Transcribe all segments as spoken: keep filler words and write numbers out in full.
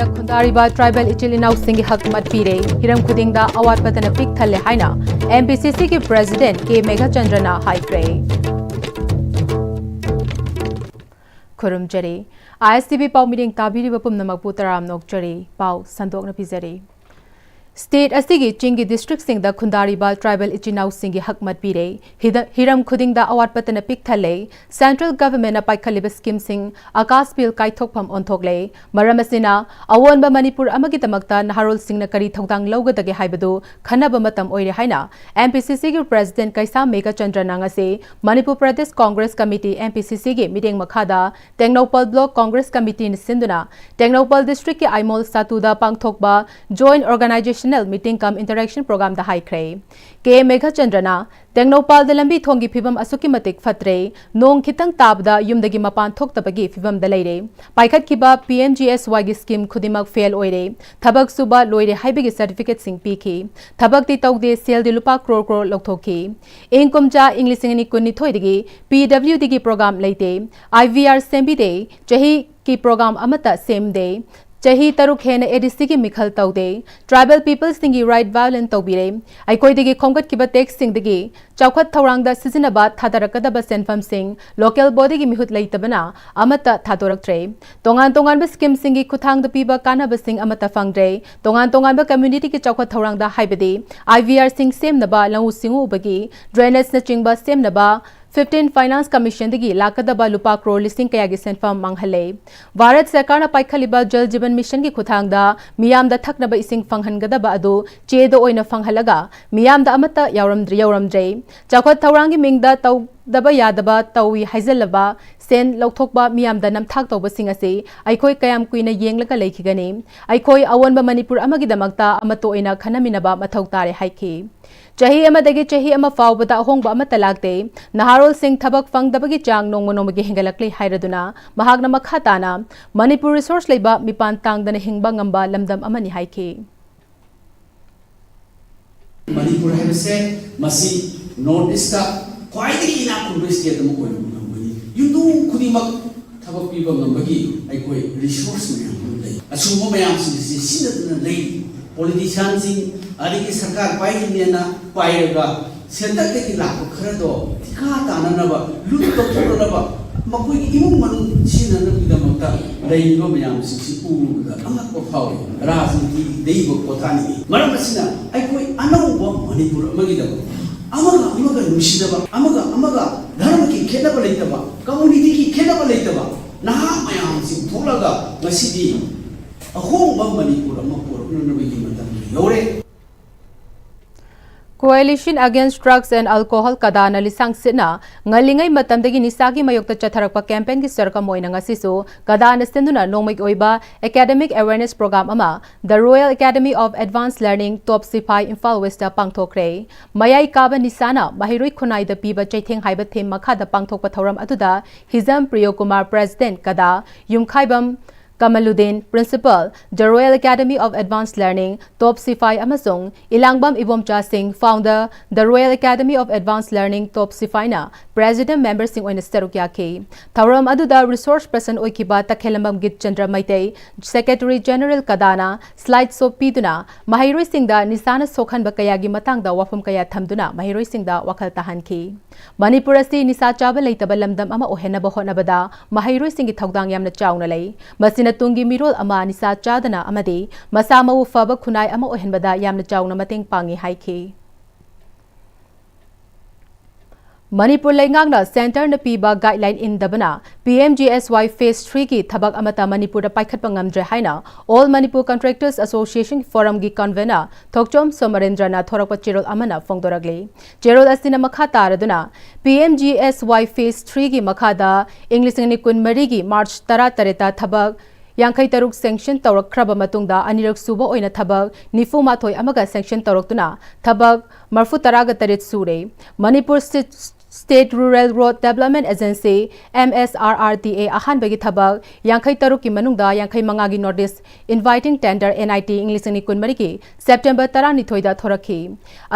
ꯈꯨꯟꯗꯥꯔꯤꯕ ꯇ꯭ꯔꯥꯏꯕꯦꯜ ꯏꯆꯤꯜ ꯏꯅꯥꯎꯁꯤꯡꯒꯤ ꯍꯛ ꯃꯠꯄꯤꯔꯦ, ꯍꯤꯔꯝ ꯈꯨꯗꯤꯡꯗ ꯑꯋꯥꯠꯄꯇꯅ ꯄꯤꯛ ꯊꯜꯂꯦ ꯍꯥꯏꯅ ꯑꯦꯝ ꯄꯤ ꯁꯤ ꯁꯤꯒꯤ ꯄ꯭ꯔꯦꯁꯤꯗꯦꯟꯠ ꯀꯦ ꯃꯦꯘꯆꯟꯗ꯭ꯔꯅ ꯍꯥꯏꯈ꯭ꯔꯦ꯫ ꯈꯨꯔꯨꯝꯖꯔꯤ꯫ ꯑꯥꯏ ꯑꯦꯁ ꯇꯤ ꯚꯤ ꯄꯥꯎ ꯃꯤꯠꯌꯦꯡ ꯇꯥꯕꯤꯔꯤꯕ ꯄꯨꯝꯅꯃꯛꯄꯨ ꯇꯔꯥꯝꯅ ꯑꯣꯛꯆꯔꯤ꯫ ꯄꯥꯎ ꯁꯟꯗꯣꯛꯅ ꯄꯤꯖꯔꯤ꯫ ꯁ꯭ꯇꯦꯠ ꯑꯁꯤꯒꯤ ꯆꯤꯡꯒꯤ ꯗꯤꯁꯇ꯭ꯔꯤꯛꯁꯤꯡꯗ ꯈꯨꯟꯗꯥꯔꯤꯕ ꯇ꯭ꯔꯥꯏꯕꯦꯜ ꯏꯆꯤꯟ ꯏꯅꯥꯎꯁꯤꯡꯒꯤ ꯍꯛ ꯃꯠꯄꯤꯔꯦ, ꯍꯤꯗ-, ꯍꯤꯔꯝ ꯈꯨꯗꯤꯡꯗ ꯑꯋꯥꯠꯄꯇꯅ ꯄꯤꯛ ꯊꯜꯂꯦ, ꯁꯦꯟꯇ꯭ꯔꯦꯜ ꯒꯚꯔꯟꯃꯦꯟꯠꯅ ꯄꯥꯏꯈꯠꯂꯤꯕ ꯁ꯭ꯀꯤꯝꯁꯤꯡ ꯑꯀꯥꯁ ꯕꯤꯜ ꯀꯥꯏꯊꯣꯛꯐꯝ ꯑꯣꯟꯊꯣꯛꯂꯦ꯫ ꯃꯔꯝ ꯑꯁꯤꯅ ꯑꯑꯣꯟꯕ ꯃꯅꯤꯄꯨꯔ ꯑꯃꯒꯤꯗꯃꯛꯇ ꯅꯍꯥꯔꯣꯜꯁꯤꯡꯅ ꯀꯔꯤ ꯊꯧꯗꯥꯡ ꯂꯧꯒꯗꯒꯦ ꯍꯥꯏꯕꯗꯨ ꯈꯟꯅꯕ ꯃꯇꯝ ꯑꯣꯏꯔꯦ ꯍꯥꯏꯅ ꯑꯦꯝ ꯄꯤ ꯁꯤ ꯁꯤꯒꯤ ꯄ꯭ꯔꯦꯁꯤꯗꯦꯟꯠ ꯀꯩꯁꯥꯝ ꯃꯦꯘꯆꯟꯗ꯭ꯔꯅ ꯉꯁꯤ Manipur Pradesh Congress committee, M P ꯁꯤ ꯁꯤꯒꯤ ꯃꯤꯠꯌꯦꯡ ꯃꯈꯥꯗ ꯇꯦꯡꯅꯧꯄꯜ ꯕ꯭ꯂꯣꯛ ꯀꯣꯡꯒ꯭ꯔꯦꯁ ꯀꯃꯤꯇꯤꯅ ꯁꯤꯟꯗꯨꯅ ꯇꯦꯡꯅꯧꯄꯜ ꯗꯤꯁꯇ꯭ꯔꯤꯛꯀꯤ ꯑꯥꯏꯃꯣꯜ ꯁꯥꯇꯨꯗ ꯄꯥꯡꯊꯣꯛꯄ ꯖꯣꯏꯟꯠ ꯑꯣꯔꯒꯅꯥꯏꯖꯦꯁꯅꯦꯜ ꯃꯤꯇꯤꯡ ꯀꯝ ꯏꯟꯇꯔꯦꯛꯁꯟ ꯄ꯭ꯔꯣꯒ꯭ꯔꯥꯝꯗ ꯍꯥꯏꯈ꯭ꯔꯦ꯫ ꯀꯦ ꯃꯦꯘꯆꯟꯗ꯭ꯔꯅ ꯇꯦꯡꯅꯧꯄꯥꯜꯗ ꯂꯝꯕꯤ ꯊꯣꯡꯒꯤ ꯐꯤꯕꯝ ꯑꯁꯨꯛꯀꯤ ꯃꯇꯤꯛ ꯐꯠꯇ꯭ꯔꯦ, ꯅꯣꯡ ꯈꯤꯇꯪ ꯇꯥꯕꯗ ꯌꯨꯝꯗꯒꯤ ꯃꯄꯥꯟ ꯊꯣꯛꯇꯕꯒꯤ ꯐꯤꯕꯝꯗ ꯂꯩꯔꯦ꯫ ꯄꯥꯏꯈꯠꯈꯤꯕ ꯄꯤ ꯑꯦꯝ ꯖꯤ ꯑꯦꯁ ꯋꯥꯏꯒꯤ ꯁ꯭ꯀꯤꯝ ꯈꯨꯗꯤꯡꯃꯛ ꯐꯦꯜ ꯑꯣꯏꯔꯦ, ꯊꯕꯛ ꯁꯨꯕ ꯂꯣꯏꯔꯦ ꯍꯥꯏꯕꯒꯤ ꯁꯥꯔꯇꯤꯐꯤꯀꯦꯠꯁꯤꯡ ꯄꯤꯈꯤ, ꯊꯕꯛꯇꯤ ꯇꯧꯗꯦ, ꯁꯦꯜꯗꯤ ꯂꯨꯄꯥ ꯀ꯭ꯔꯣꯔ ꯀ꯭ꯔꯣꯔ ꯂꯧꯊꯣꯛꯈꯤ꯫ ꯏꯪ ꯀꯨꯝꯖꯥ ꯏꯪ ꯂꯤꯁꯤꯡ ꯑꯅꯤ ꯀꯨꯟꯅꯤꯊꯣꯏꯗꯒꯤ ꯄꯤ ꯗꯕ꯭ꯂꯤꯎ ꯗꯤꯒꯤ ꯄ꯭ꯔꯣꯒ꯭ꯔꯥꯝ ꯂꯩꯇꯦ, ꯑꯥꯏ ꯚꯤ ꯑꯥꯔ ꯁꯦꯝꯕꯤꯗꯦ, ꯆꯍꯤꯒꯤ ꯄ꯭ꯔꯣꯒ꯭ꯔꯥꯝ ꯑꯃꯠꯇ ꯁꯦꯝꯗꯦ꯫ ꯆꯍꯤ ꯇꯔꯨꯛ ꯍꯦꯟꯅ ꯑꯦ ꯗꯤ ꯁꯤꯒꯤ ꯃꯤꯈꯜ ꯇꯧꯗꯦ꯫ ꯇ꯭ꯔꯥꯏꯕꯦꯜ ꯄꯤꯄꯜꯁꯁꯤꯡꯒꯤ ꯔꯥꯏꯠ ꯚꯥꯏꯑꯣꯂꯦꯠ ꯇꯧꯕꯤꯔꯦ꯫ ꯑꯩꯈꯣꯏꯗꯒꯤ ꯈꯣꯝꯒꯠꯈꯤꯕ ꯇꯦꯛꯁꯁꯤꯡꯗꯒꯤ ꯆꯥꯎꯈꯠ ꯊꯧꯔꯥꯡꯗ ꯁꯤꯖꯤꯟꯅꯕ ꯊꯥꯗꯔꯛꯀꯗꯕ ꯁꯦꯟꯐꯝꯁꯤꯡ ꯂꯣꯀꯦꯜ ꯕꯣꯗꯤꯒꯤ ꯃꯤꯍꯨꯠ ꯂꯩꯇꯕꯅ ꯑꯃꯠꯇ ꯊꯥꯗꯣꯔꯛꯇ꯭ꯔꯦ꯫ ꯇꯣꯉꯥꯟ ꯇꯣꯉꯥꯟꯕ ꯁ꯭ꯀꯤꯝꯁꯤꯡꯒꯤ ꯈꯨꯠꯊꯥꯡꯗ ꯄꯤꯕ ꯀꯥꯟꯅꯕꯁꯤꯡ ꯑꯃꯠꯇ ꯐꯪꯗ꯭ꯔꯦ꯫ ꯇꯣꯉꯥꯟ ꯇꯣꯉꯥꯟꯕ ꯀꯝꯃ꯭ꯌꯨꯅꯤꯇꯤꯒꯤ ꯆꯥꯎꯈꯠ ꯊꯧꯔꯥꯡꯗ ꯍꯥꯏꯕꯗꯤ ꯑꯥꯏ ꯚꯤ ꯑꯥꯔꯁꯤꯡ ꯁꯦꯝꯅꯕ, ꯂꯧꯎ ꯁꯤꯡꯎꯕꯒꯤ, ꯗ꯭ꯔꯦꯅꯦꯖꯅꯆꯤꯡꯕ ꯁꯦꯝꯅꯕ, ꯐꯤꯐꯇꯤꯟ ꯐꯥꯏꯅꯥꯟꯁ ꯀꯃꯤꯁꯟꯗꯒꯤ ꯂꯥꯛꯀꯗꯕ ꯂꯨꯄꯥ ꯀ꯭ꯔꯣꯔ ꯂꯤꯁꯤꯡ ꯀꯌꯥꯒꯤ ꯁꯦꯟꯐꯝ ꯃꯥꯡꯍꯜꯂꯦ꯫ ꯚꯥꯔꯠ ꯁꯔꯀꯥꯔꯅ ꯄꯥꯏꯈꯠꯂꯤꯕ ꯖꯜ ꯖꯤꯕꯟ ꯃꯤꯁꯟꯒꯤ ꯈꯨꯠꯊꯥꯡꯗ ꯃꯤꯌꯥꯝꯗ ꯊꯛꯅꯕ ꯏꯁꯤꯡ ꯐꯪꯍꯟꯒꯗꯕ ꯑꯗꯨ ꯆꯦꯗ ꯑꯣꯏꯅ ꯐꯪꯍꯜꯂꯒ ꯃꯤꯌꯥꯝꯗ ꯑꯃꯠꯇ ꯌꯥꯎꯔꯝꯗ꯭ꯔꯦ, ꯌꯧꯔꯝꯗ꯭ꯔꯦ꯫ ꯆꯥꯎꯈꯠ ꯊꯧꯔꯥꯡꯒꯤ ꯃꯤꯡꯗ ꯇꯧꯗꯕ ꯌꯥꯗꯕ ꯇꯧꯏ ꯍꯥꯏꯖꯜꯂꯕ ꯁꯦꯟ ꯂꯧꯊꯣꯛꯄ, ꯃꯤꯌꯥꯝꯗ ꯅꯝꯊꯥꯛ ꯇꯧꯕꯁꯤꯡ ꯑꯁꯤ ꯑꯩꯈꯣꯏ ꯀꯌꯥꯝ ꯀꯨꯏꯅ ꯌꯦꯡꯂꯒ ꯂꯩꯈꯤꯒꯅꯤ? ꯑꯩꯈꯣꯏ ꯑꯑꯣꯟꯕ ꯃꯅꯤꯄꯨꯔ ꯑꯃꯒꯤꯗꯃꯛꯇ ꯑꯃꯠꯇ ꯑꯣꯏꯅ ꯈꯟꯅꯃꯤꯟꯅꯕ ꯃꯊꯧ ꯇꯥꯔꯦ ꯍꯥꯏꯈꯤ꯫ ꯆꯍꯤ ꯑꯃꯗꯒꯤ ꯆꯍꯤ ꯑꯃ ꯐꯥꯎꯕꯗ ꯑꯍꯣꯡꯕ ꯑꯃꯠꯇ ꯂꯥꯛꯇꯦ꯫ ꯅꯍꯥꯔꯣꯜꯁꯤꯡ ꯊꯕꯛ ꯐꯪꯗꯕꯒꯤ ꯆꯥꯡ ꯅꯣꯡꯃ ꯅꯣꯡꯃꯒꯤ ꯍꯦꯟꯒꯠꯂꯛꯂꯤ ꯍꯥꯏꯔꯗꯨꯅ ꯃꯍꯥꯛꯅ ꯃꯈꯥ ꯇꯥꯅ ꯃꯅꯤꯄꯨꯔ ꯔꯤꯁꯣꯔꯁ ꯂꯩꯕ, ꯃꯤꯄꯥꯟ ꯇꯥꯡꯗꯅ ꯍꯤꯡꯕ ꯉꯝꯕ ꯂꯝꯗꯝ ꯑꯃꯅꯤ ꯍꯥꯏꯈꯤ꯫ ꯃꯅꯤꯄꯨꯔ ꯍꯥꯏꯕꯁꯦ ꯃꯁꯤ ꯅꯣꯔꯠ ꯏꯁꯇ ꯈ꯭ꯋꯥꯏꯗꯒꯤ ꯏꯅꯥꯛ ꯈꯨꯟꯕ ꯁ꯭ꯇꯦꯠ ꯑꯃ ꯑꯣꯏꯅ ꯉꯝꯒꯅꯤ꯫ ꯌꯨꯝꯊꯣꯡ ꯈꯨꯗꯤꯡꯃꯛ ꯊꯕꯛ ꯄꯤꯕ ꯉꯝꯕꯒꯤ ꯑꯩꯈꯣꯏ ꯔꯤꯁꯣꯔꯁ ꯃꯌꯥꯝ ꯑꯃ ꯂꯩ꯫ ꯑꯁꯤꯒꯨꯝꯕ ꯃꯌꯥꯝꯁꯤꯡꯁꯤ ꯁꯤꯖꯤꯟꯅꯗꯨꯅ ꯂꯩꯔꯤ꯫ ꯄꯣꯂꯤꯇꯤꯁꯤꯌꯥꯟꯁꯤꯡ ꯑꯗꯒꯤ ꯁꯔꯀꯥꯔ ꯄꯥꯏꯔꯤꯅꯦꯅ ꯄꯥꯏꯔꯒ ꯁꯦꯟꯇꯔꯗꯒꯤ ꯂꯥꯛꯄ ꯈꯔꯗꯣ ꯊꯤꯀꯥ ꯇꯥꯅꯅꯕ, ꯂꯨꯠ ꯇꯧꯊꯣꯛꯅꯅꯕ, ꯃꯈꯣꯏꯒꯤ ꯏꯃꯨꯡ ꯃꯅꯨꯡ ꯁꯤꯖꯤꯟꯅꯅꯕꯒꯤꯗꯃꯛꯇ ꯂꯩꯔꯤꯕ ꯃꯌꯥꯝꯁꯤꯡꯁꯤ ꯎꯕꯗ ꯑꯉꯛꯄ ꯐꯥꯎꯏ꯫ ꯔꯥꯖꯅꯤꯇꯤꯗ ꯏꯕ ꯄꯣꯊꯥꯅꯤꯡꯏ꯫ ꯃꯔꯝ ꯑꯁꯤꯅ ꯑꯩꯈꯣꯏ ꯑꯅꯧꯕ ꯃꯅꯤꯄꯨꯔ ꯑꯃꯒꯤꯗꯃꯛ ꯑꯃꯒ ꯑꯃꯒ ꯅꯨꯡꯁꯤꯅꯕ, ꯑꯃꯒ ꯑꯃꯒ ꯙꯔꯃꯒꯤ ꯈꯦꯠꯅꯕ ꯂꯩꯇꯕ, ꯀꯝꯃꯨꯅꯤꯇꯤꯒꯤ ꯈꯦꯠꯅꯕ ꯂꯩꯇꯕ ꯅꯍꯥ ꯃꯌꯥꯝꯁꯤꯡ ꯊꯣꯛꯂꯒ ꯉꯁꯤꯗꯤ ꯑꯍꯣꯡꯕ ꯃꯅꯤꯄꯨꯔ ꯑꯃ ꯄꯨꯔꯛꯅꯅꯕꯒꯤ ꯃꯇꯝ ꯌꯧꯔꯦ꯫ Coalition Against Drugs and Alcohol, ꯀꯗꯥꯅ ꯂꯤꯁꯥꯡ ꯁꯤꯠꯅ ꯉꯜꯂꯤꯉꯩ ꯃꯇꯝꯗꯒꯤ ꯅꯤꯁꯥꯒꯤ ꯃꯥꯌꯣꯛꯇ ꯆꯠꯊꯔꯛꯄ campaign ꯒꯤ ꯁꯔꯨꯛ ꯑꯃ ꯑꯣꯏꯅ ꯉꯁꯤꯁꯨ ꯀꯗꯥꯅ ꯁꯤꯟꯗꯨꯅ ꯅꯣꯡꯃꯒꯤ ꯑꯣꯏꯕ academic awareness program ꯑꯃ The Royal Academy of Advanced Learning, top ꯁꯤꯐꯥꯏ, Imphal West ꯇ ꯄꯥꯡꯊꯣꯛꯈ꯭ꯔꯦ꯫ ꯃꯌꯥꯏ ꯀꯥꯕ ꯅꯤꯁꯥꯅ ꯃꯍꯩꯔꯣꯏ ꯈꯨꯟꯅꯥꯏꯗ ꯄꯤꯕ ꯆꯩꯊꯦꯡ ꯍꯥꯏꯕ theme ꯃꯈꯥꯗ ꯄꯥꯡꯊꯣꯛꯄ ꯊꯧꯔꯝ ꯑꯗꯨꯗ ꯍꯤꯖꯝ ꯄ꯭ꯔꯤꯌꯣ ꯀꯨꯃꯥꯔ, President, ꯀꯗꯥ, ꯌꯨꯝꯈꯥꯏꯕꯝ ꯀꯃꯂꯨꯗꯤꯟ, Principal, The Royal Academy of Advanced Learning, ꯇꯣꯞ ꯁꯤꯐꯥꯏ, ꯑꯃꯁꯨꯡ ꯏꯂꯥꯡꯕꯝ ꯏꯕꯣꯝꯆꯥ ꯁꯤꯡ, Founder, The Royal Academy of Advanced Learning, top ꯁꯤꯐꯥꯏꯅ President member ꯁꯤꯡ ꯑꯣꯏꯅ ꯁꯔꯨꯛ ꯌꯥꯈꯤ꯫ ꯊꯧꯔꯝ ꯑꯗꯨꯗ resource person ꯑꯣꯏꯈꯤꯕ ꯇꯈꯦꯂꯝꯕꯝ ꯒꯤꯠꯆꯟꯗ꯭ꯔ Meitei, Secretary General ꯀꯗꯥꯅ slide show ꯄꯤꯗꯨꯅ ꯃꯍꯩꯔꯣꯏꯁꯤꯡꯗ ꯅꯤꯁꯥꯅ ꯁꯣꯛꯍꯟꯕ ꯀꯌꯥꯒꯤ ꯃꯇꯥꯡꯗ ꯋꯥꯐꯝ ꯀꯌꯥ ꯊꯝꯗꯨꯅ ꯃꯍꯩꯔꯣꯏꯁꯤꯡꯗ ꯋꯥꯈꯜ ꯇꯥꯍꯟꯈꯤ꯫ ꯃꯅꯤꯄꯨꯔ ꯑꯁꯤ ꯅꯤꯁꯥ ꯆꯥꯕ ꯂꯩꯇꯕ ꯂꯝꯗꯝ ꯑꯃ ꯑꯣꯏꯍꯟꯅꯕ ꯍꯣꯠꯅꯕꯗ ꯃꯍꯩꯔꯣꯏꯁꯤꯡꯒꯤ ꯊꯧꯗꯥꯡ ꯌꯥꯝꯅ ꯆꯥꯎꯅ ꯂꯩ꯫ ꯃꯁꯤꯅ ꯇꯨꯡꯒꯤ ꯃꯤꯔꯣꯜ ꯑꯃ ꯅꯤꯁꯥ ꯆꯥꯗꯅ ꯑꯃꯗꯤ ꯃꯁꯥ ꯃꯎ ꯐꯕ ꯈꯨꯟꯅꯥꯏ ꯑꯃ ꯑꯣꯏꯍꯟꯕꯗ ꯌꯥꯝꯅ ꯆꯥꯎꯅ ꯃꯇꯦꯡ ꯄꯥꯡꯉꯤ ꯍꯥꯏꯈꯤ꯫ ꯃꯅꯤꯄꯨꯔ ꯂꯩꯉꯥꯛꯅ centreꯅ ꯄꯤꯕ guideline ꯏꯟꯗꯕꯅ P M G S Y phase three ꯒꯤ ꯊꯕꯛ ꯑꯃꯠꯇ ꯃꯅꯤꯄꯨꯔꯗ ꯄꯥꯏꯈꯠꯄ ꯉꯝꯗ꯭ꯔꯦ ꯍꯥꯏꯅ All Manipur Contractors Association Forum ꯒꯤ convener ꯊꯣꯛꯆꯣꯝ ꯁꯣꯃꯔꯦꯟꯗ꯭ꯔꯅ ꯊꯣꯔꯛꯄ ꯆꯦꯔꯣꯜ ꯑꯃꯅ ꯐꯣꯡꯗꯣꯔꯛꯂꯤ꯫ ꯆꯦꯔꯣꯜ ꯑꯁꯤꯅ ꯃꯈꯥ ꯇꯥꯔꯗꯨꯅ, P M G S Y phase three ꯒꯤ ꯃꯈꯥꯗ ꯏꯪ ꯂꯤꯁꯤꯡ ꯑꯅꯤ ꯀꯨꯟꯃꯔꯤꯒꯤ March ꯇꯔꯥꯇꯔꯦꯠꯇ ꯊꯕꯛ ꯌꯥꯡꯈꯩ ꯇꯔꯨꯛ sanction ꯇꯧꯔꯛꯈ꯭ꯔꯕ ꯃꯇꯨꯡꯗ, ꯑꯅꯤꯔꯛ ꯁꯨꯕ ꯑꯣꯏꯅ ꯊꯕꯛ ꯅꯤꯐꯨ ꯃꯥꯊꯣꯏ ꯑꯃꯒ sanction ꯇꯧꯔꯛꯇꯨꯅ ꯊꯕꯛ ꯃꯔꯐꯨ ꯇꯔꯥꯒ ꯇꯔꯦꯠ ꯁꯨꯔꯦ꯫ Manipur State State Rural Road Development Agency, M S R R D A, ꯑꯍꯥꯟꯕꯒꯤ ꯊꯕꯛ ꯌꯥꯡꯈꯩ ꯇꯔꯨꯛꯀꯤ ꯃꯅꯨꯡꯗ ꯌꯥꯡꯈꯩ ꯃꯉꯥꯒꯤ notice inviting tender, N I T, ꯏꯪ ꯂꯤꯁꯤꯡ ꯑꯅꯤ ꯀꯨꯟꯃꯔꯤꯒꯤ September ꯇꯔꯥꯅꯤꯊꯣꯏꯗ ꯊꯣꯔꯛꯈꯤ꯫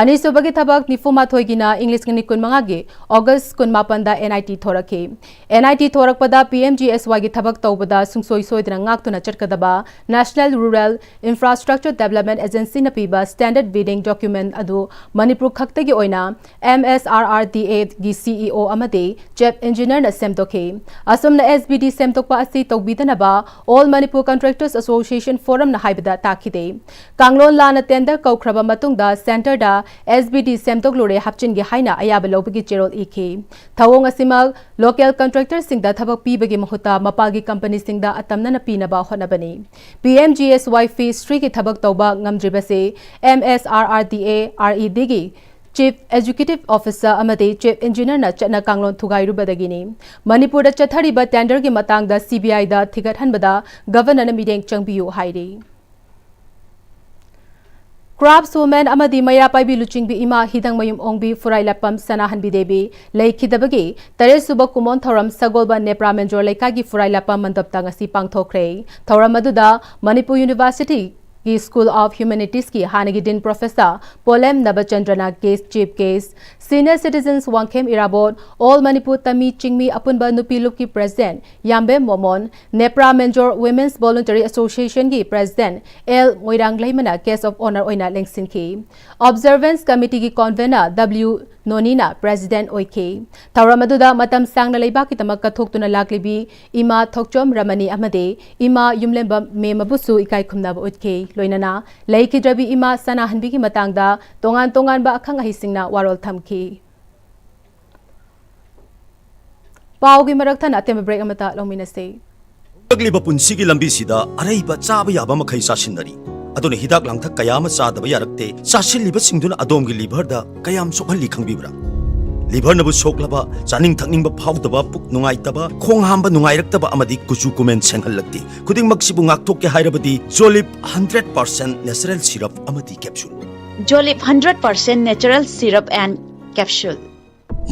ꯑꯅꯤꯁꯨꯕꯒꯤ ꯊꯕꯛ ꯅꯤꯐꯨ ꯃꯥꯊꯣꯏꯒꯤꯅ ꯏꯪ ꯂꯤꯁꯤꯡ ꯑꯅꯤ ꯀꯨꯟꯃꯉꯥꯒꯤ August ꯀꯨꯟꯃꯥꯄꯟꯗ N I T ꯊꯣꯔꯛꯈꯤ꯫ N I T ꯊꯣꯔꯛꯄꯗ P M G S Yꯒꯤ ꯊꯕꯛ ꯇꯧꯕꯗ ꯁꯨꯡꯁꯣꯏ ꯁꯣꯏꯗꯅ ꯉꯥꯛꯇꯨꯅ ꯆꯠꯀꯗꯕ National Rural Infrastructure Development Agencyꯅ ꯄꯤꯕ standard bidding document ꯑꯗꯨ ꯃꯅꯤꯄꯨꯔ ꯈꯛꯇꯒꯤ ꯑꯣꯏꯅ M S R R D Aꯒꯤ C E O ꯑꯃꯗꯤ Chief Engineerꯅ ꯁꯦꯝꯗꯣꯛꯈꯤ꯫ ꯑꯁꯨꯝꯅ S B D ꯁꯦꯝꯗꯣꯛꯄ ꯑꯁꯤ ꯇꯧꯕꯤꯗꯅꯕ All Manipur Contractors Association Forumꯅ ꯍꯥꯏꯕꯗ ꯇꯥꯈꯤꯗꯦ꯫ ꯀꯥꯡꯂꯣꯟ ꯂꯥꯟꯅ tender ꯀꯧꯈ꯭ꯔꯕ ꯃꯇꯨꯡꯗ centreꯗ S B D ꯁꯦꯝꯗꯣꯛꯂꯨꯔꯦ, ꯍꯥꯞꯆꯤꯟꯒꯦ ꯍꯥꯏꯅ ꯑꯌꯥꯕ ꯂꯧꯕꯒꯤ ꯆꯦꯔꯣꯜ ꯏꯈꯤ꯫ ꯊꯧꯑꯣꯡ ꯑꯁꯤꯃꯛ local contractorꯁꯤꯡꯗ ꯊꯕꯛ ꯄꯤꯕꯒꯤ ꯃꯍꯨꯠꯇ ꯃꯄꯥꯜꯒꯤ companyꯁꯤꯡꯗ ꯑꯇꯝꯅꯅ ꯄꯤꯅꯕ ꯍꯣꯠꯅꯕꯅꯤ꯫ P M G S Y Phase threeꯒꯤ ꯊꯕꯛ ꯇꯧꯕ ꯉꯝꯗ꯭ꯔꯤꯕꯁꯤ M S R R D A R E Dꯒꯤ Chief Executive Officer ꯑꯃꯗꯤ Chief Engineerꯅ ꯆꯠꯅ ꯀꯥꯡꯂꯣꯟ ꯊꯨꯒꯥꯏꯔꯨꯕꯗꯒꯤꯅꯤ꯫ ꯃꯅꯤꯄꯨꯔꯗ ꯆꯠꯊꯔꯤꯕ tenderꯒꯤ ꯃꯇꯥꯡꯗ C B Iꯗ ꯊꯤꯒꯠꯍꯟꯕꯗ Governorꯅ ꯃꯤꯠꯌꯦꯡ ꯆꯪꯕꯤꯌꯨ ꯍꯥꯏꯔꯤ꯫ Craftswoman ꯑꯃꯗꯤ ꯃꯩꯔꯥ ꯄꯥꯏꯕꯤ ꯂꯨꯆꯤꯡꯕꯤ ꯏꯃꯥ ꯍꯤꯗꯪꯃꯌꯨꯝ ꯑꯣꯡꯕꯤ ꯐꯨꯔꯥꯏꯂꯥꯛꯄꯝ ꯁꯅꯥꯍꯟꯕꯤ ꯗꯦꯕꯤ ꯂꯩꯈꯤꯗꯕꯒꯤ ꯇꯔꯦꯠꯁꯨꯕ ꯀꯨꯝꯑꯣꯟ ꯊꯧꯔꯝ ꯁꯒꯣꯜꯕꯟ ꯅꯦꯄ꯭ꯔꯥ ꯃꯦꯟꯖꯣꯔ ꯂꯩꯀꯥꯏꯒꯤ ꯐꯨꯔꯥꯏꯂꯥꯛꯄꯝ ꯃꯟꯗꯞꯇ ꯉꯁꯤ ꯄꯥꯡꯊꯣꯛꯈ꯭ꯔꯦ꯫ ꯊꯧꯔꯝ ꯑꯗꯨꯗ ꯃꯅꯤꯄꯨꯔ Universityꯒꯤ School of Humanitiesꯀꯤ ꯍꯥꯟꯅꯒꯤ Dean Professor ꯄꯣꯂꯦꯝ ꯅꯕꯆꯟꯗ꯭ꯔꯅ guest, chief guest, Senior Citizens Wangkhem ꯏꯔꯥꯕꯣꯠ, All Manipur ꯇꯃꯤ ꯆꯤꯡꯃꯤ ꯑꯄꯨꯟꯕ ꯅꯨꯄꯤ ꯂꯨꯞꯀꯤ President Yambem Momon, Nepra Menjor Women's Voluntary Associationꯒꯤ President ꯑꯦꯜ ꯃꯣꯏꯔꯥꯡꯂꯩꯃꯅ guest of honour ꯑꯣꯏꯅ ꯂꯦꯡꯁꯤꯟꯈꯤ꯫ Observance Committeeꯒꯤ Convener W ꯅꯣꯅꯤꯅ President ꯑꯣꯏꯈꯤ꯫ ꯊꯧꯔꯝ ꯑꯗꯨꯗ ꯃꯇꯝ ꯁꯥꯡꯅ ꯂꯩꯕꯥꯛꯀꯤꯗꯃꯛ ꯀꯠꯊꯣꯛꯇꯨꯅ ꯂꯥꯛꯂꯤꯕꯤ ꯏꯃꯥ ꯊꯣꯛꯆꯣꯝ ꯔꯃꯅꯤ ꯑꯃꯗꯤ ꯏꯃꯥ ꯌꯨꯝꯂꯦꯝꯕꯝ ꯃꯦꯝꯃꯕꯨꯁꯨ ꯏꯀꯥꯏ ꯈꯨꯝꯅꯕ ꯎꯠꯈꯤ꯫ ꯂꯣꯏꯅꯅ ꯂꯩꯈꯤꯗ꯭ꯔꯕꯤ ꯏꯃꯥ ꯁꯅꯥꯍꯟꯕꯤꯒꯤ ꯃꯇꯥꯡꯗ ꯇꯣꯉꯥꯟ ꯇꯣꯉꯥꯟꯕ ꯑꯈꯪ ꯑꯍꯩꯁꯤꯡꯅ ꯋꯥꯔꯣꯜ ꯊꯝꯈꯤ꯫ ꯄꯥꯎꯒꯤ ꯃꯔꯛ ꯊꯠꯅ ꯑꯇꯦꯟꯕ break ꯑꯃꯇ ꯂꯧꯃꯤꯟꯅꯁꯤ꯫ ꯍꯧꯔꯛꯂꯤꯕ ꯄꯨꯟꯁꯤꯒꯤ ꯂꯝꯕꯤꯁꯤꯗ ꯑꯔꯩꯕ ꯆꯥꯕ ꯌꯥꯕ ꯃꯈꯩ ꯆꯥꯁꯤꯟꯅꯔꯤ꯫ ꯑꯗꯨꯅ ꯍꯤꯗꯥꯛ ꯂꯥꯡꯊꯛ ꯀꯌꯥ ꯑꯃ ꯆꯥꯗꯕ ꯌꯥꯔꯛꯇꯦ꯫ ꯆꯥꯁꯤꯜꯂꯤꯕꯁꯤꯡꯗꯨꯅ ꯑꯗꯣꯝꯒꯤ liverꯗ ꯀꯌꯥꯝ ꯁꯣꯛꯍꯜꯂꯤ ꯈꯪꯕꯤꯕ꯭ꯔꯥ? Liverꯅꯕꯨ ꯁꯣꯛꯂꯕ, ꯆꯥꯅꯤꯡ ꯊꯛꯅꯤꯡꯕ ꯐꯥꯎꯗꯕ, ꯄꯨꯛ ꯅꯨꯡꯉꯥꯏꯇꯕ, ꯈꯣꯡ ꯍꯥꯝꯕ ꯅꯨꯡꯉꯥꯏꯔꯛꯇꯕ ꯑꯃꯗꯤ ꯀꯨꯆꯨ ꯀꯨꯃꯦꯟ ꯁꯦꯡꯍꯜꯂꯛꯇꯦ꯫ ꯈꯨꯗꯤꯡꯃꯛꯁꯤꯕꯨ ꯉꯥꯛꯊꯣꯛꯀꯦ ꯍꯥꯏꯔꯕꯗꯤ Jolib hundred percent natural syrup ꯑꯃꯗꯤ capsule꯫ Jolib hundred percent natural syrup and capsule꯫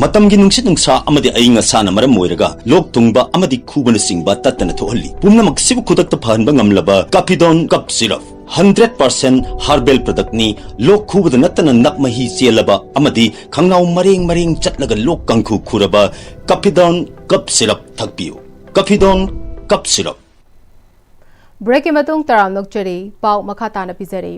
ꯃꯇꯝꯒꯤ ꯅꯨꯡꯁꯤꯠ ꯅꯨꯡꯁꯥ ꯑꯃꯗꯤ ꯑꯏꯪ ꯑꯁꯥꯅ ꯃꯔꯝ ꯑꯣꯏꯔꯒ ꯂꯣꯛ ꯊꯨꯡꯕ ꯑꯃꯗꯤ ꯈꯨꯕꯅꯆꯤꯡꯕ ꯇꯠꯇꯅ ꯊꯣꯛꯍꯜꯂꯤ꯫ ꯄꯨꯝꯅꯃꯛꯁꯤꯕꯨ ꯈꯨꯗꯛꯇ ꯐꯍꯟꯕ ꯉꯝꯂꯕ ꯀꯥꯐꯤꯗꯣꯟ ꯀꯞ ꯁꯤꯔꯞ, ꯍꯟꯗ꯭ꯔꯦꯠ ꯄꯥꯔꯁꯦꯟ ꯍꯥꯔꯕꯦꯜ ꯄ꯭ꯔꯗꯛꯅꯤ꯫ ꯂꯣꯛ ꯈꯨꯕꯗ ꯅꯠꯇꯅ ꯅꯞ ꯃꯍꯤ ꯆꯦꯜꯂꯕ ꯑꯃꯗꯤ ꯈꯪꯅꯥꯎ ꯃꯔꯦꯡ ꯃꯔꯦꯡ ꯆꯠꯂꯒ ꯂꯣꯛ ꯀꯥꯡꯈꯨ ꯈꯨꯔꯕ ꯀꯥꯐꯤꯗꯣꯟ ꯀꯞ ꯁꯤꯔꯞ ꯊꯛꯄꯤꯌꯨ꯫ ꯀꯥꯐꯤꯗꯣꯟ ꯀꯞ ꯁꯤꯔꯞ꯫ ꯕ꯭ꯔꯦꯛꯀꯤ ꯃꯇꯨꯡ ꯇꯔꯥꯝꯅ ꯑꯣꯛꯆꯔꯤ꯫ ꯄꯥꯎ ꯃꯈꯥ ꯇꯥꯅ ꯄꯤꯖꯔꯤ꯫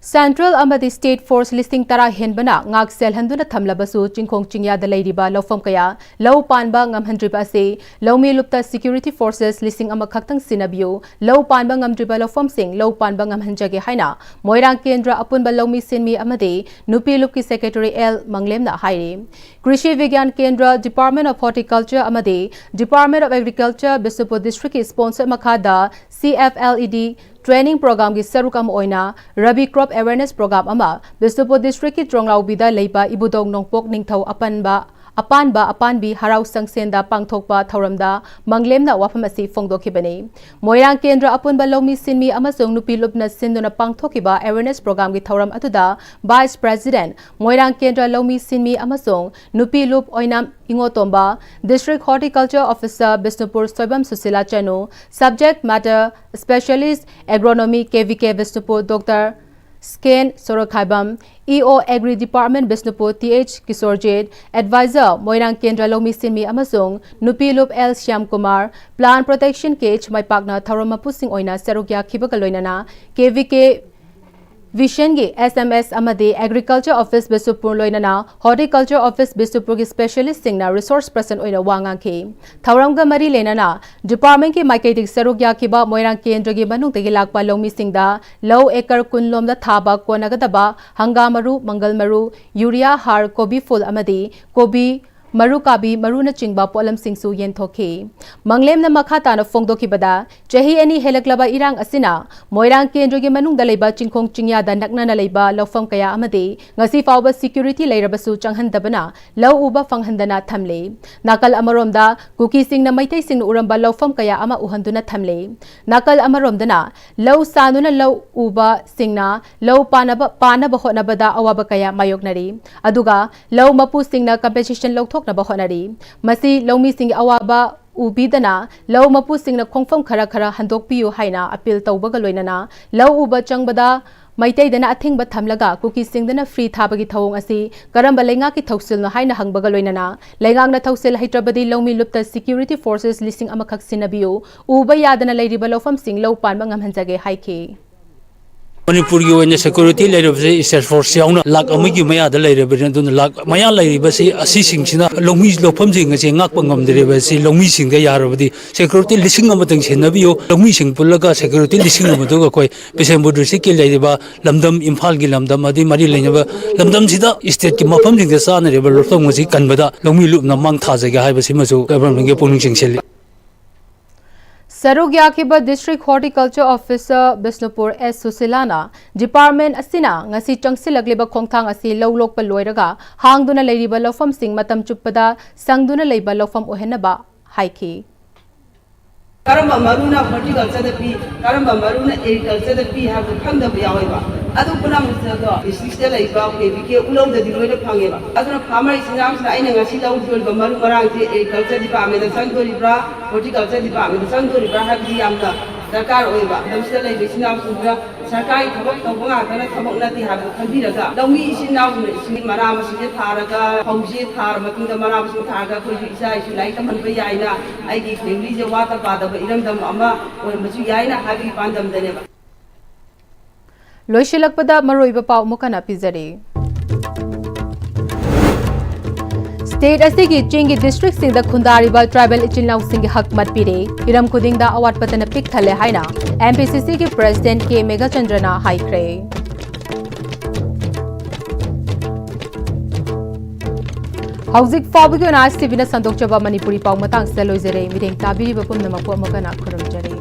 ꯁꯦꯟꯇ꯭ꯔꯦꯜ ꯑꯃꯗꯤ ꯁ꯭ꯇꯦꯠ ꯐꯣꯔꯁ ꯂꯤꯁꯤꯡ ꯇꯔꯥ ꯍꯦꯟꯕꯅ ꯉꯥꯛ ꯁꯦꯜꯍꯟꯗꯨꯅ ꯊꯝꯂꯕꯁꯨ, ꯆꯤꯡꯈꯣꯡ ꯆꯤꯡꯌꯥꯗ ꯂꯩꯔꯤꯕ ꯂꯧꯐꯝ ꯀꯌꯥ ꯂꯧ ꯄꯥꯟꯕ ꯉꯝꯍꯟꯗ꯭ꯔꯤꯕ ꯑꯁꯤ ꯂꯧꯃꯤ ꯂꯨꯞꯇ ꯁꯦꯀ꯭ꯌꯨꯔꯤꯇꯤ ꯐꯣꯔꯁꯦꯁ ꯂꯤꯁꯤꯡ ꯑꯃꯈꯛꯇꯪ ꯁꯤꯟꯅꯕꯤꯌꯨ, ꯂꯧ ꯄꯥꯟꯕ ꯉꯝꯗ꯭ꯔꯤꯕ ꯂꯧꯐꯝꯁꯤꯡ ꯂꯧ ꯄꯥꯟꯕ ꯉꯝꯍꯟꯖꯒꯦ ꯍꯥꯏꯅ ꯃꯣꯏꯔꯥꯡ ꯀꯦꯟꯗ꯭ꯔ ꯑꯄꯨꯟꯕ ꯂꯧꯃꯤ ꯁꯤꯟꯃꯤ ꯑꯃꯗꯤ ꯅꯨꯄꯤ ꯂꯨꯞꯀꯤ ꯁꯦꯀ꯭ꯔꯦꯇꯔꯤ ꯑꯦꯜ ꯃꯪꯂꯦꯝꯅ ꯍꯥꯏꯔꯤ꯫ ꯀ꯭ꯔꯤꯁꯤ ꯕꯤꯒ꯭ꯌꯥꯟ ꯀꯦꯟꯗ꯭ꯔ, ꯗꯤꯄꯥꯔꯠꯃꯦꯟ ꯑꯣꯐ ꯍꯣꯔꯇꯤꯀꯜꯆꯔ ꯑꯃꯗꯤ ꯗꯤꯄꯥꯔꯠꯃꯦꯟ ꯑꯣꯐ ꯑꯦꯒ꯭ꯔꯤꯀꯜꯆꯔ, ꯕꯤꯁꯅꯨꯄꯨꯔ ꯗꯤꯁꯇ꯭ꯔꯤꯛꯀꯤ ꯁ꯭ꯄꯣꯟꯁꯔ ꯃꯈꯥꯗ ꯁꯤ ꯑꯦꯐ ꯑꯦꯜ ꯏ ꯗꯤ ꯇ꯭ꯔꯦꯅꯤꯡ ꯄ꯭ꯔꯣꯒ꯭ꯔꯥꯝꯒꯤ ꯁꯔꯨꯛ ꯑꯃ ꯑꯣꯏꯅ ꯔꯕꯤ ꯀ꯭ꯔꯣꯞ ꯑꯦꯋꯦꯔꯅꯦꯁ ꯄ꯭ꯔꯣꯒ꯭ꯔꯥꯝ ꯑꯃ ꯕꯤꯁꯅꯨꯄꯨꯔ ꯗꯤꯁꯇ꯭ꯔꯤꯛꯀꯤ ꯇ꯭ꯔꯣꯡꯂꯥꯎꯕꯤꯗ ꯂꯩꯕ ꯏꯕꯨꯙꯧ ꯅꯣꯡꯄꯣꯛ ꯅꯤꯡꯊꯧ ꯑꯄꯟꯕ, ꯑꯄꯥꯟꯕ, ꯑꯄꯥꯟꯕꯤ ꯍꯔꯥꯎ ꯁꯪꯁꯦꯟꯗ ꯄꯥꯡꯊꯣꯛꯄ ꯊꯧꯔꯝꯗ ꯃꯪꯂꯦꯝꯅ ꯋꯥꯐꯝ ꯑꯁꯤ ꯐꯣꯡꯗꯣꯛꯈꯤꯕꯅꯤ꯫ ꯃꯣꯏꯔꯥꯡ ꯀꯦꯟꯗ꯭ꯔ ꯑꯄꯨꯟꯕ ꯂꯧꯃꯤ ꯁꯤꯟꯃꯤ ꯑꯃꯁꯨꯡ ꯅꯨꯄꯤ ꯂꯨꯞꯅ ꯁꯤꯟꯗꯨꯅ ꯄꯥꯡꯊꯣꯛꯈꯤꯕ ꯑꯦꯋꯦꯔꯅꯦꯁ ꯄ꯭ꯔꯣꯒ꯭ꯔꯥꯝꯒꯤ ꯊꯧꯔꯝ ꯑꯗꯨꯗ ꯚꯥꯏꯁ ꯄ꯭ꯔꯦꯁꯤꯗꯦꯟꯠ, ꯃꯣꯏꯔꯥꯡ ꯀꯦꯟꯗ꯭ꯔ ꯂꯧꯃꯤ ꯁꯤꯟꯃꯤ ꯑꯃꯁꯨꯡ ꯅꯨꯄꯤ ꯂꯨꯞ ꯑꯣꯏꯅ Ingotomba, district horticulture officer Bishnupur Soibam Sushila Chanu, subject matter specialist agronomy K V K Bishnupur doctor Sken Sorokhaibam, E O agri department Bishnupur T H Kishorejit, advisor Moirang Kendra ꯂꯧꯃꯤ ꯁꯤꯟꯃꯤ ꯑꯃꯁꯨꯡ ꯅꯨꯄꯤ ꯂꯨꯞ L Shyam Kumar, plant protection K H ꯃꯥꯏꯄꯥꯛꯅ ꯊꯧꯔꯝ ꯃꯄꯨꯁꯤꯡ ꯑꯣꯏꯅ ꯁꯔꯨꯛ ꯌꯥꯈꯤꯕꯒ ꯂꯣꯏꯅꯅ ꯀꯦ ꯚꯤ ꯀꯦ ꯚꯤꯖꯟꯒꯤ ꯑꯦꯁ ꯑꯦꯝ ꯑꯦꯁ ꯑꯃꯗꯤ ꯑꯦꯒ꯭ꯔꯤꯀꯜꯆꯔ ꯑꯣꯐꯤꯁ ꯕꯤꯁꯅꯨꯄꯨꯔ ꯂꯣꯏꯅꯅ ꯍꯣꯔꯇꯤꯀꯜꯆꯔ ꯑꯣꯐꯤꯁ ꯕꯤꯁꯅꯨꯄꯨꯔꯒꯤ ꯁ꯭ꯄꯦꯁꯤꯌꯦꯂꯤꯁꯁꯤꯡꯅ ꯔꯤꯁꯣꯔꯁ ꯄꯔꯁꯟ ꯑꯣꯏꯅ ꯋꯥ ꯉꯥꯡꯈꯤ꯫ ꯊꯧꯔꯝꯒ ꯃꯔꯤ ꯂꯩꯅꯅ ꯗꯤꯄꯥꯔꯠꯃꯦꯟꯒꯤ ꯃꯥꯏꯀꯩꯗꯒꯤ ꯁꯔꯨꯛ ꯌꯥꯈꯤꯕ ꯃꯣꯏꯔꯥꯡ ꯀꯦꯟꯗ꯭ꯔꯒꯤ ꯃꯅꯨꯡꯗꯒꯤ ꯂꯥꯛꯄ ꯂꯧꯃꯤꯁꯤꯡꯗ ꯂꯧ ꯑꯦꯀꯔ ꯀꯨꯟ ꯂꯣꯝꯗ ꯊꯥꯕ ꯀꯣꯟꯅꯒꯗꯕ ꯍꯪꯒꯥꯝ ꯃꯔꯨ, ꯃꯪꯒꯜ ꯃꯔꯨ, ꯌꯨꯔꯤꯌꯥ ꯍꯥꯔ, ꯀꯣꯕꯤ ꯐꯨꯜ ꯑꯃꯗꯤ ꯀꯣꯕꯤ ꯃꯔꯨ ꯀꯥꯕꯤ ꯃꯔꯨꯅꯆꯤꯡꯕ ꯄꯣꯠꯂꯝꯁꯤꯡꯁꯨ ꯌꯦꯟꯊꯣꯛꯈꯤ꯫ ꯃꯪꯂꯦꯝꯅ ꯃꯈꯥ ꯇꯥꯅ ꯐꯣꯡꯗꯣꯛꯈꯤꯕꯗ, ꯆꯍꯤ ꯑꯅꯤ ꯍꯦꯜꯂꯛꯂꯕ ꯏꯔꯥꯡ ꯑꯁꯤꯅ ꯃꯣꯏꯔꯥꯡ ꯀꯦꯟꯗ꯭ꯔꯒꯤ ꯃꯅꯨꯡꯗ ꯂꯩꯕ ꯆꯤꯡꯈꯣꯡ ꯆꯤꯡꯌꯥꯗ ꯅꯛꯅꯅ ꯂꯩꯕ ꯂꯧꯐꯝ ꯀꯌꯥ ꯑꯃꯗꯤ ꯉꯁꯤ ꯐꯥꯎꯕ ꯁꯤꯀ꯭ꯌꯨꯔꯤꯇꯤ ꯂꯩꯔꯕꯁꯨ ꯆꯪꯍꯟꯗꯕꯅ ꯂꯧ ꯎꯕ ꯐꯪꯍꯟꯗꯅ ꯊꯝꯂꯤ꯫ ꯅꯥꯀꯜ ꯑꯃꯔꯣꯝꯗ ꯀꯨꯀꯤꯁꯤꯡꯅ ꯃꯩꯇꯩꯁꯤꯡꯅ ꯎꯔꯝꯕ ꯂꯧꯐꯝ ꯀꯌꯥ ꯑꯃ ꯎꯍꯟꯗꯨꯅ ꯊꯝꯂꯤ꯫ ꯅꯥꯀꯜ ꯑꯃꯔꯣꯝꯗꯅ ꯂꯧ ꯁꯥꯟꯗꯨꯅ ꯂꯧ ꯎꯕꯁꯤꯡꯅ ꯂꯧ ꯄꯥꯟꯅꯕ, ꯄꯥꯟꯅꯕ ꯍꯣꯠꯅꯕꯗ ꯑꯋꯥꯕ ꯀꯌꯥ ꯃꯥꯌꯣꯛꯅꯔꯤ꯫ ꯑꯗꯨꯒ ꯂꯧ ꯃꯄꯨꯁꯤꯡꯅ ꯀꯝꯄꯦꯟꯁꯦꯁꯟ ꯂꯧꯊꯣꯛꯅꯕ ꯍꯣꯠꯅꯔꯤ꯫ ꯃꯁꯤ ꯂꯧꯃꯤꯁꯤꯡꯒꯤ ꯑꯋꯥꯕ ꯎꯕꯤꯗꯅ ꯂꯧ ꯃꯄꯨꯁꯤꯡꯅ ꯈꯣꯡꯐꯝ ꯈꯔ ꯈꯔ ꯍꯟꯗꯣꯛꯄꯤꯌꯨ ꯍꯥꯏꯅ ꯑꯄꯤꯜ ꯇꯧꯕꯒ ꯂꯣꯏꯅꯅ ꯂꯧ ꯎꯕ ꯆꯪꯕꯗ ꯃꯩꯇꯩꯗꯅ ꯑꯊꯤꯡꯕ ꯊꯝꯂꯒ ꯀꯨꯀꯤꯁꯤꯡꯗꯅ ꯐ꯭ꯔꯤ ꯊꯥꯕꯒꯤ ꯊꯧꯑꯣꯡ ꯑꯁꯤ ꯀꯔꯝꯕ ꯂꯩꯉꯥꯛꯀꯤ ꯊꯧꯁꯤꯜꯅꯣ ꯍꯥꯏꯅ ꯍꯪꯕꯒ ꯂꯣꯏꯅꯅ ꯂꯩꯉꯥꯛꯅ ꯊꯧꯁꯤꯜ ꯍꯩꯇ꯭ꯔꯕꯗꯤ ꯂꯧꯃꯤ ꯂꯨꯞꯇ ꯁꯤꯀ꯭ꯌꯨꯔꯤꯇꯤ ꯐꯣꯔꯁꯦꯁ ꯂꯤꯁꯤꯡ ꯑꯃꯈꯛ ꯁꯤꯟꯅꯕꯤꯌꯨ, ꯎꯕ ꯌꯥꯗꯅ ꯂꯩꯔꯤꯕ ꯂꯧꯐꯝꯁꯤꯡ ꯂꯧ ꯄꯥꯟꯕ ꯉꯝꯍꯟꯖꯒꯦ ꯍꯥꯏꯈꯤ꯫ ꯃꯅꯤꯄꯨꯔꯒꯤ ꯑꯣꯏꯅ ꯁꯦꯀ꯭ꯌꯨꯔꯤꯇꯤ ꯂꯩꯔꯕꯁꯦ ꯏꯁꯇꯦꯠ ꯐꯣꯔꯁ ꯌꯥꯎꯅ ꯂꯥꯈ ꯑꯃꯒꯤ ꯃꯌꯥꯗ ꯂꯩꯔꯕꯅꯤ꯫ ꯑꯗꯨꯅ ꯂꯥꯈ ꯃꯌꯥ ꯂꯩꯔꯤꯕꯁꯤ ꯑꯁꯤꯁꯤꯡꯁꯤꯅ ꯂꯧꯃꯤ ꯂꯧꯐꯝꯁꯤꯡ ꯑꯁꯤ ꯉꯥꯛꯄ ꯉꯝꯗ꯭ꯔꯤꯕ ꯑꯁꯤ ꯂꯧꯃꯤꯁꯤꯡꯗ ꯌꯥꯔꯕꯗꯤ ꯁꯦꯀ꯭ꯌꯨꯔꯤꯇꯤ ꯂꯤꯁꯤꯡ ꯑꯃꯇꯪ ꯁꯤꯟꯅꯕꯤꯌꯨ꯫ ꯂꯧꯃꯤꯁꯤꯡ ꯄꯨꯜꯂꯒ ꯁꯦꯀ꯭ꯌꯨꯔꯤꯇꯤ ꯂꯤꯁꯤꯡ ꯑꯃꯗꯨꯒ ꯑꯩꯈꯣꯏ ꯕꯤꯁꯦꯝꯄꯨꯔ ꯗꯤꯁꯇ꯭ꯔꯤꯛꯀꯤ ꯂꯩꯔꯤꯕ ꯂꯝꯗꯝ, ꯏꯝꯐꯥꯜꯒꯤ ꯂꯝꯗꯝ ꯑꯗꯩ ꯃꯔꯤ ꯂꯩꯅꯕ ꯂꯝꯗꯝꯁꯤꯗ ꯏꯁꯇꯦꯠꯀꯤ ꯃꯐꯝꯁꯤꯡꯗ ꯆꯥꯅꯔꯤꯕ ꯂꯧꯐꯝ ꯑꯁꯤ ꯀꯟꯕꯗ ꯂꯧꯃꯤ ꯂꯨꯞꯅ ꯃꯥꯡ ꯊꯥꯖꯒꯦ ꯍꯥꯏꯕꯁꯤꯃꯁꯨ ꯒꯚꯔꯟꯃꯦꯟꯒꯤ ꯄꯨꯛꯅꯤꯡ ꯆꯤꯡꯁꯤꯜꯂꯤ꯫ ꯁꯔꯨꯛ ꯌꯥꯈꯤꯕ ꯗꯤꯁꯇ꯭ꯔꯤꯛ ꯍꯣꯔꯇꯤꯀꯜꯆꯔ ꯑꯣꯐꯤꯁꯔ ꯕꯤꯁꯅꯨꯄꯨꯔ ꯑꯦꯁ ꯁꯨꯁꯤꯂꯥꯅ ꯗꯤꯄꯥꯔꯠꯃꯦꯟ ꯑꯁꯤꯅ ꯉꯁꯤ ꯆꯪꯁꯤꯜꯂꯛꯂꯤꯕ ꯈꯣꯡꯊꯥꯡ ꯑꯁꯤ ꯂꯧ ꯂꯣꯛꯄ ꯂꯣꯏꯔꯒ ꯍꯥꯡꯗꯨꯅ ꯂꯩꯔꯤꯕ ꯂꯧꯐꯝꯁꯤꯡ ꯃꯇꯝ ꯆꯨꯞꯄꯗ ꯁꯪꯗꯨꯅ ꯂꯩꯕ ꯂꯧꯐꯝ ꯑꯣꯏꯍꯟꯅꯕ ꯍꯥꯏꯈꯤ꯫ ꯀꯔꯝꯕ ꯃꯔꯨꯅ ꯍꯣꯔꯇꯤꯀꯜꯆꯔꯗ ꯄꯤ, ꯀꯔꯝꯕ ꯃꯔꯨꯅ ꯑꯦꯒ꯭ꯔꯤꯀꯜꯆꯔꯗ ꯄꯤ ꯍꯥꯏꯕꯗꯨ ꯈꯪꯗꯕ ꯌꯥꯎꯋꯦꯕ꯫ ꯑꯗꯨ ꯄꯨꯝꯅꯃꯛꯇꯣ ꯗꯤꯁꯇ꯭ꯔꯤꯛꯁꯤꯗ ꯂꯩꯕ ꯀꯦ ꯚꯤ ꯀꯦ ꯎꯂꯧꯗꯗꯤ ꯂꯣꯏꯅ ꯐꯪꯉꯦꯕ꯫ ꯑꯗꯨꯅ ꯐꯥꯔꯃꯔ ꯏꯆꯤꯟ ꯏꯅꯥꯎꯁꯤꯡꯅ ꯑꯩꯅ ꯉꯁꯤ ꯂꯧꯗꯣꯔꯤꯕ ꯃꯔꯨ ꯃꯔꯥꯡꯁꯦ ꯑꯦꯒ꯭ꯔꯤꯀꯜꯆꯔ ꯗꯤꯄꯥꯔꯠꯃꯦꯟꯗ ꯆꯪꯗꯣꯔꯤꯕ꯭ꯔꯥ, ꯍꯣꯔꯇꯤꯀꯜꯆꯔ ꯗꯤꯄꯥꯔꯠꯃꯦꯟꯗ ꯆꯪꯗꯣꯔꯤꯕ꯭ꯔꯥ ꯍꯥꯏꯕꯁꯤ ꯌꯥꯝꯅ ꯗꯔꯀꯥꯔ ꯑꯣꯏꯌꯦꯕ꯫ ꯂꯝꯁꯤꯗ ꯂꯩꯕ ꯏꯆꯤꯟ ꯏꯅꯥꯎꯁꯤꯡꯁꯤꯅ ꯁꯔꯀꯥꯔꯒꯤ ꯊꯕꯛ ꯇꯧꯕ ꯉꯥꯛꯇꯅ ꯊꯕꯛ ꯅꯠꯇꯦ ꯍꯥꯏꯕꯗꯨ ꯈꯪꯕꯤꯔꯒ, ꯂꯧꯃꯤ ꯏꯆꯤꯟ ꯏꯅꯥꯎꯁꯤꯡꯅ ꯃꯅꯥ ꯃꯁꯤꯡꯁꯦ ꯊꯥꯔꯒ, ꯐꯧꯁꯦ ꯊꯥꯔ ꯃꯇꯨꯡꯗ ꯃꯅꯥ ꯃꯁꯤꯡ ꯊꯥꯔꯒ ꯑꯩꯈꯣꯏꯁꯨ ꯏꯆꯥ ꯏꯁꯨ ꯂꯥꯏꯔꯤꯛ ꯇꯝꯍꯟꯕ ꯌꯥꯏꯅ, ꯑꯩꯒꯤ ꯐꯦꯃꯤꯂꯤꯁꯦ ꯋꯥꯠꯇ ꯄꯥꯗꯕ ꯏꯔꯝꯗꯝ ꯑꯃ ꯑꯣꯏꯔꯝꯕꯁꯨ ꯌꯥꯏꯅ ꯍꯥꯏꯕꯒꯤ ꯄꯥꯟꯗꯝꯗꯅꯦꯕ꯫ ꯂꯣꯏꯁꯤꯜꯂꯛꯄꯗ ꯃꯔꯨꯑꯣꯏꯕ ꯄꯥꯎ ꯑꯃꯨꯛ ꯍꯟꯅ ꯄꯤꯖꯔꯤ꯫ ꯁ꯭ꯇꯦꯠ ꯑꯁꯤꯒꯤ ꯆꯤꯡꯒꯤ ꯗꯤꯁꯇ꯭ꯔꯤꯛꯁꯤꯡꯗ ꯈꯨꯟꯗꯥꯔꯤꯕ ꯇ꯭ꯔꯥꯏꯕꯦꯜ ꯏꯆꯤꯜ ꯏꯅꯥꯎꯁꯤꯡꯒꯤ ꯍꯛ ꯃꯠꯄꯤꯔꯦ꯫ ꯍꯤꯔꯝ ꯈꯨꯗꯤꯡꯗ ꯑꯋꯥꯠꯄꯇꯅ ꯄꯤꯛ ꯊꯜꯂꯦ ꯍꯥꯏꯅ ꯑꯦꯝ ꯄꯤ ꯁꯤ ꯁꯤꯒꯤ ꯄ꯭ꯔꯦꯁꯤꯗꯦꯟꯠ ꯀꯦ ꯃꯦꯘꯆꯟꯗ꯭ꯔꯅ ꯍꯥꯏꯈ꯭ꯔꯦ꯫ ꯍꯧꯖꯤꯛ ꯐꯥꯎꯕꯒꯤ ꯑꯣꯏꯅ ꯑꯥꯏ ꯑꯦꯁ ꯇꯤ ꯚꯤꯅ ꯁꯟꯗꯣꯛꯆꯕ ꯃꯅꯤꯄꯨꯔꯤ ꯄꯥꯎ ꯃꯇꯥꯡꯁꯤꯗ ꯂꯣꯏꯖꯔꯦ꯫ ꯃꯤꯠꯌꯦꯡ ꯇꯥꯕꯤꯔꯤꯕ ꯄꯨꯝꯅꯃꯛꯄꯨ ꯑꯃꯨꯛ ꯍꯟꯅ ꯈꯨꯔꯨꯝꯖꯔꯤ꯫